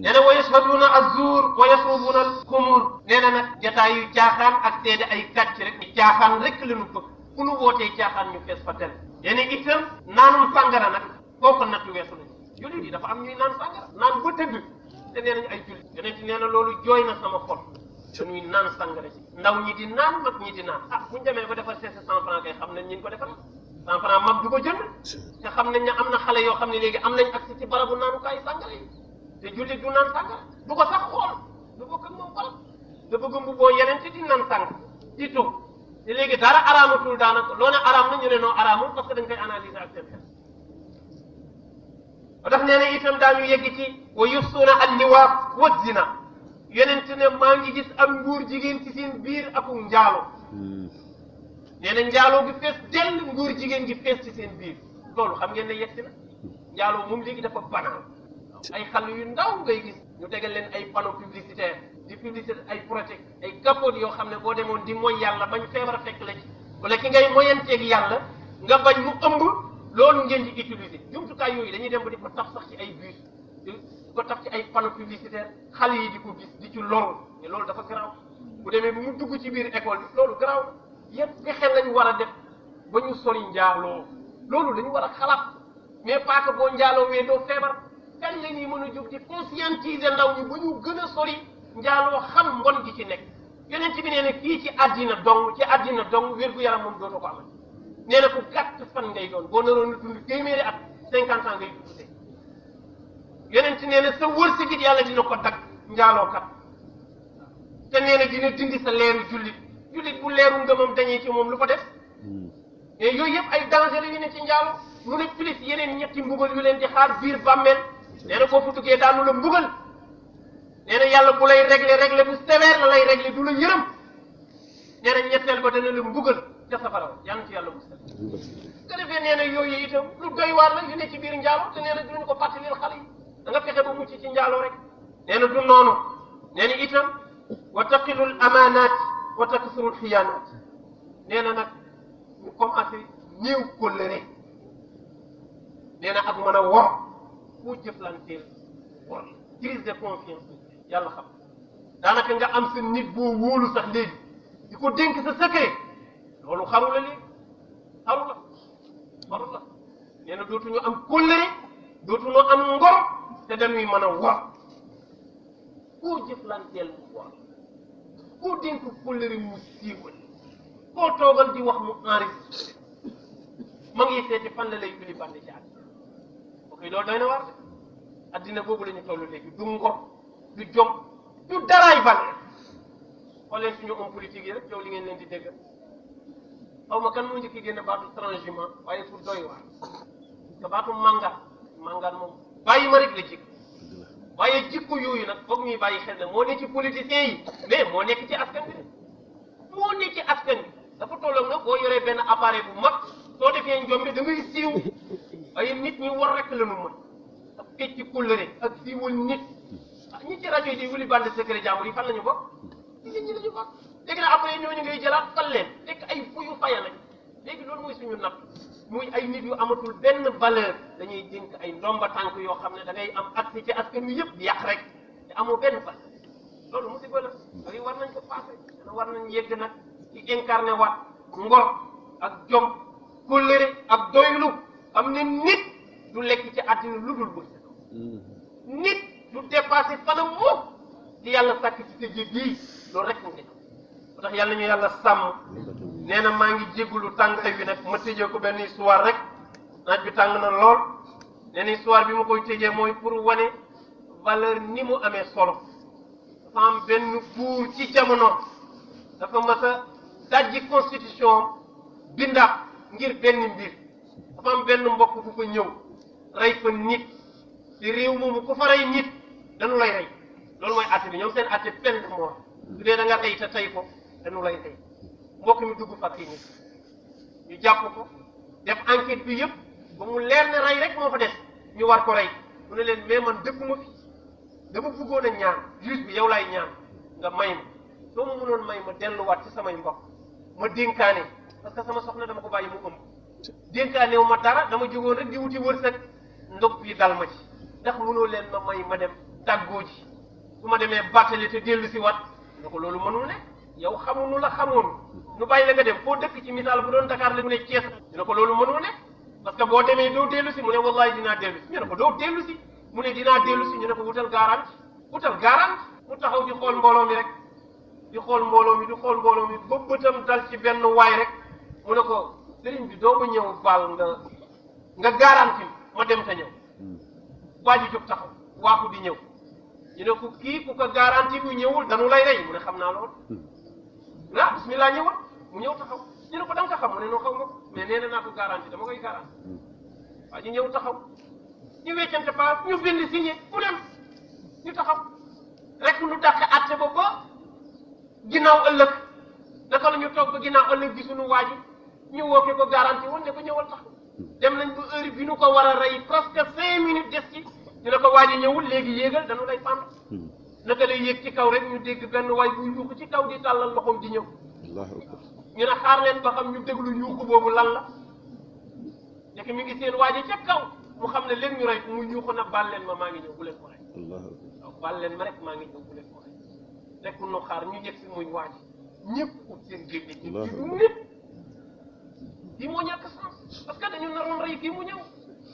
nee na wa yashhaduna az-zuur wa yashrubuna al-xumur nee na nag jataay yu caaxaan ak seede ay kàcc rek caaxaan rek la ñu bëgg fu nu wootee caaxaan ñu fees fa tel nee na itam naanum sàngara nag kooku nattu weesu nañ jullit yi dafa am ñuy naan sàngara naan ba tëdd te nee nañ ay jullit yonent nee na loolu jooy na sama xol dañuy naan sàngara ci ndaw ñi di naan mag ñi di naan buñu demee ba defar 500 francs kay xam nañ ñi ko defar 100 francs mag du ko jënd te xam nañ ne am na xale yoo xam ne léegi am nañ accès ci barabu naanukaay sàngara yi te jullit du naan sàngara du ko sax xool du bokk ak moom barab da bëgg mbubboo yeneen ci di naan sàngara di tux te léegi dara araamatul daanaka loo ne araam na ñu ne noo araamul parce que dañ koy analyser ak seen xel ba tax nee na itam daañu yegg ci wa yufsuuna al-liwaat wa zina yonent ne maa ngi gis am nguur jigéen ci seen biir akum njaalo nee na njaaloo gi fees dell nguur jigéen gi fees ci seen biir loolu xam ngeen ne yegg si na njaaloo moom léegi dafa banal ay xale yu ndaw ngay gis ñu tegal leen ay panneau publicitaire di publicité ay projet ay capote yoo xam ne boo demoon di mooy yàlla bañ feebar fekk la ci wala ki ngay moyanteeg yàlla nga bañ mu ëmb loolu ngeen di utiliser jumtukaay yooyu dañuy dem ba di ko taf sax ci ay bus di ko taf ci ay panneau publicitaire xale yi di ko gis di ci loru mais loolu dafa garaaw bu demee bu mu dugg ci biir école bi loolu garaaw yépp fexe lañ war a def ba ñu sori njaaloo loolu dañu war a xalaat mais pas que boo njaaloo wee doo feebar kañ la ñuy mën a jóg di conscientiser ndaw ñi ba ñu gën a sori njaaloo xam mbon gi ci nekk yonent bi nee na fii ci àddina dong wér-gu-yaram moom dootoo ko amal nee na ku gàtt fan ngay doon boo naroon a dund téeméeri at 50 ans ngay dund tey yonent nee na sa wërsëg it yàlla dina ko dagg njaalookat te nee na dina dindi sa leeru jullit bu leeru ngëmam dañee ci moom lu ko def mais yooyu yëpp ay danger yu ne ci njaaloo mu ne plus yeneen ñetti mbugal yu leen di xaar biir bàmmeel nee na boo fu duggee daanu la mbugal nee na yàlla bu lay régler bu sévère la lay régler du la yërëm nee na ñetteel ba dana la mbugal ca safara wa yàlla ci yàlla bu sell ko defee nee na yooyu itam lu doy waar la yu ne ci biir njaaloo te nee na dinañu ko fàttalil xale yi da nga fexe ba mucc ci njaaloo rek nee na du noonu nee na itam wa taqilul amaanaat wa taksurul xiyaanaat nee na nag ñu commencé néew kóllëre nee na ak mën a wor ku jëflanteel wor crise de confiance yàlla xam daanaka nga am sa nit boo wóolu sax léegi di ko dénk sa secret loolu xaru la léegi xaru la nee na dootuñu am kóllëre dootuñu am ngor te dañuy mën a wor koo jëflanteel mu wor koo dénk kóllëre mu siiwal koo toogal di wax mu enregistré ma ngi seeti fan la lay bili bande ci àddina ok loolu doy na war de addina boobu la ñu toll léegi du ngor du jom du daraay valeur xool leen suñu homme politique yi rek yow li ngeen leen di dégg xaw ma kan moo njëkk génn baatu transhumant waaye pour doy waar te baatu mangaan moom bàyyi ma rek la jikko waaye jikko yooyu nag foog ñuy bàyyi xel ne moo nekk ci politiciens yi mais moo nekk ci askan bi moo nekk ci askan bi dafa tolloog nag boo yoree benn appareil bu mag soo defee njombe da ngay siiw waaye nit ñi war rek la ñu mën ak fecc ci kóllëre ak siiwal nit ñi ci rajo yi di wuli bande secret jàmbur yi fan la ñu bokk nit ñi la ñu bokk léegi nag après ñooñu ngay jëlaat fal leen fekk ay fuyu faya lañ léegi loolu mooy suñu napp muy ay nit yu amatul benn valeur dañuy dénk ay ndomba tànk yoo xam ne da ngay am accès ci askan wi yëpp di yàq rek te amoo benn valeur loolu musiba la yooyu war nañ ko passé dana war nañ yegg nag ci incarné waat ngor ak jom kóllëre ak doylu am ne nit du lekk ci àddina lu dul bëgg nit du dépassé fanam moom ci yàlla sàkk ci tëjee bii loolu rek nga xam ba tax yàlla ñu yàlla sàmm nee na maa ngi jégalu tàngaay bi nag ma tëjee ko benn histoire rek naaj bi tàng na lool nee na histoire bi ma koy tëjee mooy pour wane valeur ni mu amee solo dafa am benn buur ci jamono dafa mas a dajji constitution bindaat ngir benn mbir dafa am benn mbokk bu fa ñëw rey fa nit ci réew moomu ku fa rey nit dañu lay rey loolu mooy àtte bi ñoom seen àtte peine de mort su dee da nga rey te tey ko dañu lay rey mbokk mi dugg fa kii nit ñu jàpp ko def enquête bi yëpp ba mu leer ne rey rek moo fa des ñu war ko rey mu ne leen mais man dëkkuma fi dama bëggoon a ñaan juge bi yow laay ñaan nga may ma soo ma mënoon may ma delluwaat ci samay mbokk ma dénkaane parce que sama soxna dama ko bàyyi mu ëmb dénkaane wu ma dara dama jógoon rek di wuti wërsëg ndog bi dal ma ci ndax mënoo leen ma may ma dem tàggoo ji su ma demee bàttale te dellu si wat ne ko loolu mënul ne yow xamuñu la xamoon nu bàyyi la nga dem foo dëkk ci misaal bu doon Dakar la mu ne Thiès ñu ne ko loolu mënul ne parce que boo demee doo dellu si mu ne wallahi dinaa dellu si ñu ne ko doo dellu si mu ne dinaa dellu si ñu ne ko wutal garant mu taxaw di xool mbooloo mi rek di xool mbooloo mi di xool mbooloo mi ba bëtam dal ci benn waay rek mu ne ko sëriñ bi doo ma ñëw baal nga garanti ma dem te ñëw waa ji jóg taxaw waaxu di ñëw ñu ne ko kii ku ko garanti bu ñëwul danu lay rey mu ne xam naa loolu ah bismillah ñëwal mu ñëw taxaw ñu ne ko da nga ko xam mu ne noo xaw ma mais nee na naa ko garanti dama koy garanti waa ji ñëw taxaw ñu weccante paas ñu bind signé mu dem ñu taxaw rek nu dàq àtte ba ba ginnaaw ëllëg naka la ñu toog ba ginnaaw ëllëg gisuñu waa ji ñu wooke ko garanti woon ne ko ñëwal taxaw dem nañ ba heure bi nu ko war a rey presque 5 minutes des ci ñu ne ko waa ji ñëwul léegi yéegal dañu lay pànd naka lay yéeg ci kaw rek ñu dégg benn waay buy yuuxu ci kaw di tàllal loxoom di ñëw ñu ne xaar leen ba xam ñu déglu yuuxu boobu lan la nekk mi ngi seen waa ji ca kaw mu xam ne léegi ñu rey mu yuuxu na baal leen ma maa ngi ñëw bu leen ko rey waaw baal leen ma rek maa ngi ñëw bu leen ko rey rek nu xaar ñu yegg si muy waa ji ñëpp ut seen génne ci ñëpp kii moo ñàkk sens parce que dañu naroon rey kii mu ñëw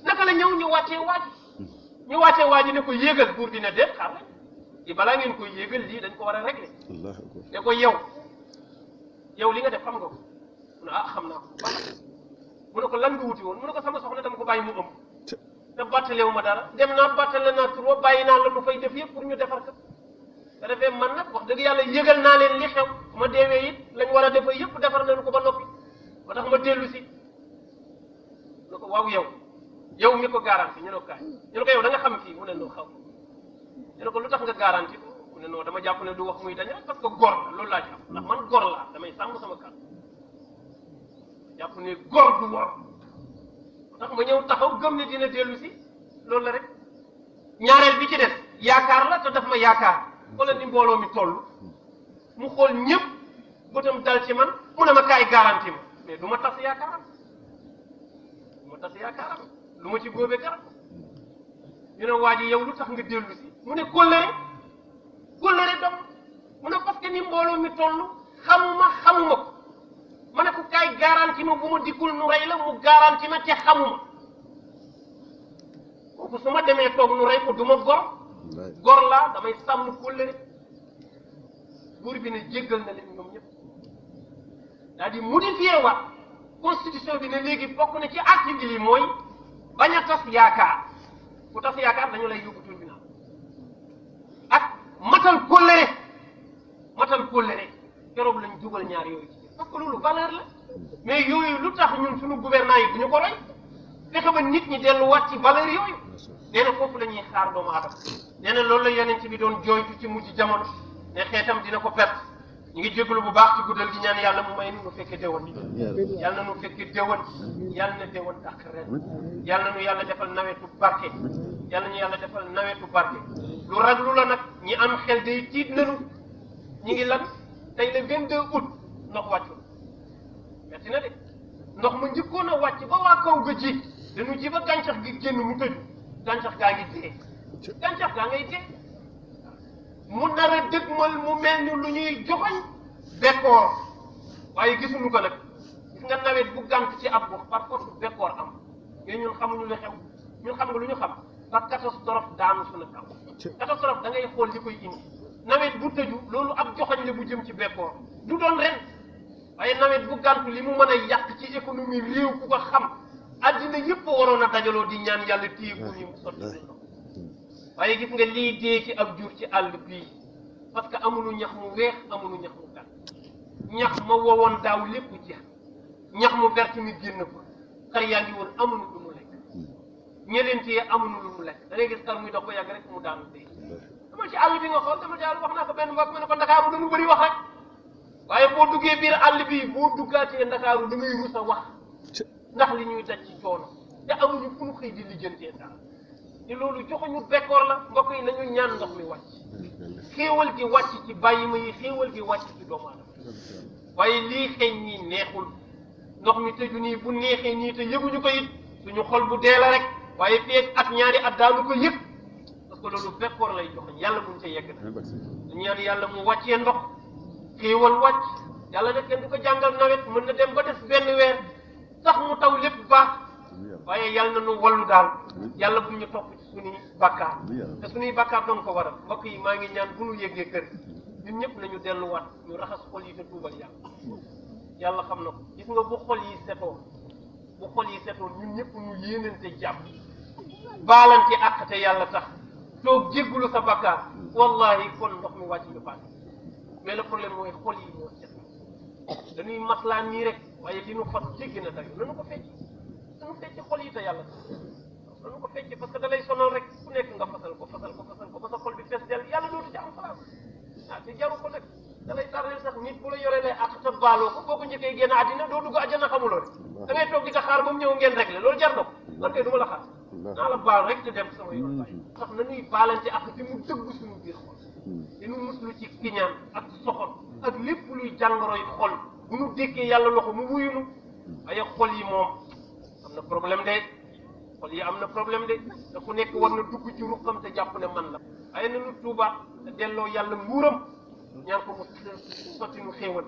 naka la ñëw ñu wàccee waa ji ne ko yéegal buur dina déet xaar leen ci balaa ngeen koy yéegal lii dañ ko war a régler ne ko yow li nga def xam nga ko mu ne ah xam naa ko mu ne ko lan nga wuti woon mu ne ko sama soxna dama ko bàyyi mu ëmb te bàttalewu ma dara dem naa bàttale naa trop bàyyi naa la lu fay def yëpp pour ñu defar ko te defee man nag wax dëgg yàlla yëgal naa leen li xew ma deewee it lañ war a defa yëpp defar nañu ko ba noppi ba tax ma dellu si ne ko waaw yow mi ko garanti ñu ne ko kaay ñu ne ko yow da nga xam kii mu ne noo xaw ñu ne ko lu tax nga garanti ko mu ne non dama jàpp ne du wax muy dañ rek parce que gor la loolu laa jàpp ndax man gor laa damay sàmm sama kàddu jàpp ne gor du wor tax ma ñëw taxaw gëm ne dina dellu si loolu la rek ñaareel bi ci des yaakaar la te daf ma yaakaar wala ni mbooloo mi toll mu xool ñëpp bëtam dal ci man mu ne ma kaay garanti ma mais du ma tas yaakaaram lu ma ci góobee garab ñu ne waa ji yow lu tax nga dellu si mu ne kóllëre dom mu ne parce que ni mbooloo mi toll xamuma ko ma ne ko kaay garanti ma bu ma dikkul nu rey la mu garanti ma te xamuma kooku su ma demee toog nu rey ko du ma gor laa damay sàmm kóllëre buur bi ne jéggal na leen ñoom ñëpp daal di modifié waat constitution bi ne léegi bokk na ci article yi mooy bañ a tas yaakaar ku tas yaakaar dañu lay yóbbu tribunal ak matal kóllëre keroog lañ dugal ñaar yooyu ci parce que loolu valeur la mais yooyu lu tax ñun suñu gouvernants yi duñu ko roy fexe ba nit ñi delluwaat ci valeur yooyu nee na foofu la ñuy xaar doomu aadama nee na loolu la yonent bi doon jooytu ci mujj jamono ne xeetam dina ko perte ñu ngi jégalu bu baax ci guddal gi ñaan yàlla mu may nu fekke déwén yàlla na nu fekke déwén yàlla na déwén ak ren yàlla nu yàlla defal nawetu barke yàlla ñu yàlla defal nawetu barke lu raglu la nag ñi am xel day tiit nanu ñi ngi lan tey le 22 août ndox wàccul metti na de ndox ma njëkkoon a wàcc ba waa kaw ga ji dañu ji ba gàncax gi génn mu tëju gàncax gaa ngi dee gàncax gaa ngay dee mu nar a dëgmal mu mel ni lu ñuy joxoñ bekkoor waaye gisuñu ko nag gis nga nawet bu gànt ci ab gox par force bekkoor am mais ñun xamuñu lu xew ñun xam nga lu ñu xam ba catastrophe daanu suñu kaw catastrophe da ngay xool li koy indi nawet bu tëju loolu ab joxoñ la bu jëm ci bekkoor du doon ren waaye nawet bu gàntu li mu mën a yàq ci économie réew ku ko xam addina yëpp waroon a dajaloo di ñaan yàlla téye ko ñu mu sotti waaye gis nga lii dee ci ab jur ci àll bii parce que amuñu ñax mu weex amuñu ñax mu gàtt ñax ma wowoon daaw lépp jeex ñax mu vert mi génn ko xar yaa ngi woon amuñu lu mu lekk ñeneentee amuñu lu mu lekk da ngay gis xar muy dox ba yàgg rek mu daanu dee dama ci àll bi nga xool dama ci àll wax naa ko benn mbokk ma ne ko Ndakaaru dañu bëri wax rek waaye boo duggee biir àll bi boo duggaatee Ndakaaru da ngay rus a wax ndax li ñuy daj ci coono te amuñu fu ñu xëy di lijjantee dara te loolu joxuñu bekkoor la mbokk yi nañu ñaan ndox mi wàcc xéewal gi wàcc ci bàyyi ma yi xéewal gi wàcc ci doomu aadama waaye lii xeeñ ñi neexul ndox mi tëju nii bu neexee nii te yëguñu ko it suñu xol bu dee la rek waaye fii ak at ñaari at daanu ko yëg parce que loolu bekkoor lay jox yàlla buñ ca yegg na ñaan yàlla mu wàccee ndox xéewal wàcc yàlla nag kenn du ko jàngal nawet mën na dem ba des benn weer sax mu taw lépp baax waaye yàlla na nu wallu daal yàlla bu ñu topp ci suñuy bàkkaar te suñuy bàkkaar doon ko waral mbokk yi maa ngi ñaan bu ñu yéegee kër ñun ñëpp nañu delluwaat ñu raxas xol yi te tuubal yàlla xam na ko gis nga bu xol yi setoo ñun ñëpp ñu yéenante jàmm baalante àq te yàlla tax toog jéggulu sa bàkkaar wallahi kon ndox mi wàcc ñu paase mais le problème mooy xol yi moo set dañuy maslaa nii rek waaye li nu fas jéggi na dayo nanu ko fecc nanu fecc xol yi te yàlla nanu ko fecc parce que da lay sonal rek ku nekk nga fasal ko ba sa xol bi fees del yàlla dootu ci am place te jaru ko nag da lay tardé sax nit bu la yoree lay àq te baaloo ko boo ko njëkkee génn àddina doo dugg àjjana xamuloo rek da ngay toog di ko xaar ba mu ñëw ngeen réglé loolu jar na ko man kay du ma la xaar naa la baal rek te dem sama yoon bàyyi sax nañuy baalante ak fi mu dëgg suñu biir xol dinu muslu ci kiñaan ak soxor ak lépp luy jàngoroy xol bu nu dékkee yàlla loxo mu wuyunu waaye xol yi moom am na problème de xol yi am na problème de te ku nekk war na dugg ci ruqam te jàpp ne man la waaye nanu tuubaat te delloo yàlla nguuram ñaan ko mu sotti nu xéewal